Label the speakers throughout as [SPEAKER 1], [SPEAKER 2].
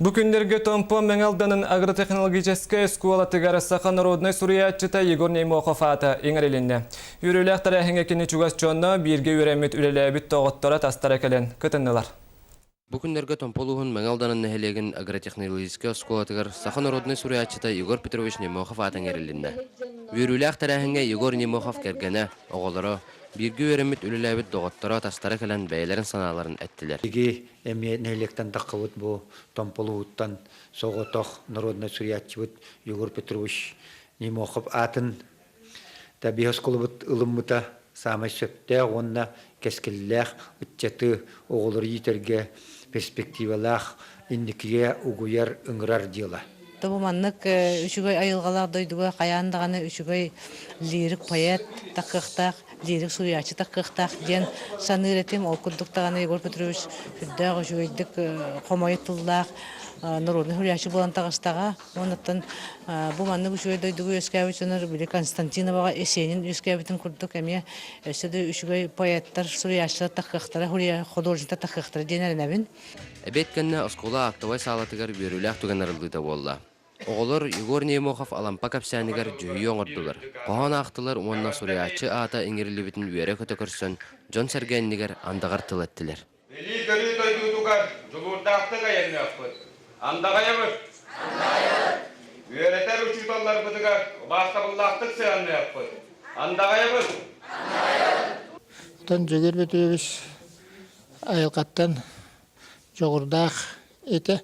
[SPEAKER 1] Бу күннэргэ Томпо Мэҥэ Алданын агротехнологическай оскуолатыгар саха народнай суруйааччыта Егор Неймохов аата иҥэрилиннэ. Үөрүүлээх тэрээһиҥҥэ кини чугас дьоно, бииргэ үөрэммит, үлэлээбит доҕотторо тастара кэлэн кытыннылар.
[SPEAKER 2] Бу күннэргэ Томпо улууһун Мэҥэ Алданын нэһилиэгин агротехнологическай оскуолатыгар саха народнай суруйааччыта Егор Петрович Неймохов аата иҥэрилиннэ. Үөрүүлээх тэрээһиҥҥэ Егор Неймохов кэргэнэ, оҕолоро, бииргэ үөрэммит, үлэлээбит доҕотторо тастара кэлэн бэйэлэрин санааларын эттилэр.
[SPEAKER 3] Биһиги эмиэ нэһилиэктэн таххыбыт бу Томполууттан соҕотох народнай суруйааччыбыт Егор Петрович Неймохов аатын да биһи оскуолабыт ылыммыта саамай сөптөөх уонна кэскиллээх ыччаты оҕолору иитэргэ перспективалаах инникигэ угуйар ыҥырар дьыала.
[SPEAKER 4] Бу маннык үчүгэй айылҕалаах дойдуга хайаан даҕаны үчүгэй лирик поэт таххыахтаах, лирик суруйааччы таххыахтаах диэн саныыр этим. Ол курдук даҕаны Егор Петрович сүрдээх үчүгэйдик хомойо тыллаах народнай суруйааччы буолан таҕыстаҕа. Оннуттан бу маннык үчүгэй дойдуга үөскээбит дьоннор били Константиноваҕа Есенин үөскээбитин курдук эмиэ өссө да үчүгэй поэттар, суруйааччылар таххыахтара, художниктар таххыахтара диэн эрэнэбин.
[SPEAKER 2] Эбиэт кэннэ оскуола актовай саалатыгар үөрүүлээх түгэн арыллыыта буолла. Оҕолор Егор Неймохов Алампа кэпсээнигэр дьүһүйүү оҥордулар, хоһоон аахтылар уонна суруйааччы аата иҥэриллибитин үөрэ-көтө көрсөн, дьон-сэргэ иннигэр андаҕар тыл эттилэр.
[SPEAKER 5] Билии-көрүү дойдутугар дьулуурдаахтык айанныахпыт. Андаҕайабыт! Үөрэтэр учууталларбытыгар убаастабыллаахтык сыһыанныахпыт. Андаҕайабыт!
[SPEAKER 6] Оттон Дьөгүөр Петрович айылҕаттан дьоҕурдаах этэ,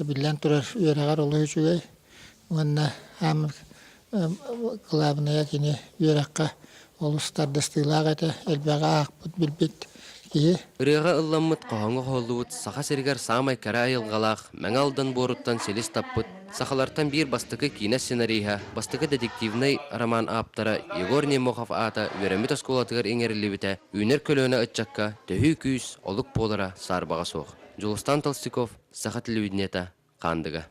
[SPEAKER 6] биллэн турар үөрэҕэр олус үчүгэй уонна хаамыр кылаабынайа кини үөрэххэ олус тардыстыылаах этэ, элбэҕи аахпыт, билбит киһи.
[SPEAKER 2] Ырыаҕа ылламмыт, хоһооҥҥо хоһуллубут Саха сиригэр саамай кэрэ айылҕалаах Мэҥэ Алдан буоруттан силис таппыт Сахалартан биир бастакы киинэ сценариһа, бастакы детективнэй роман ааптара Егор Неймохов аата үөрэммит оскуолатыгар иҥэриллибитэ үүнэр көлүөнэ ыччакка төһүү күүс, олук буолара саарбаҕа суох. Дьулустаан Толстяков, Саха телевидениета, Хаандыга.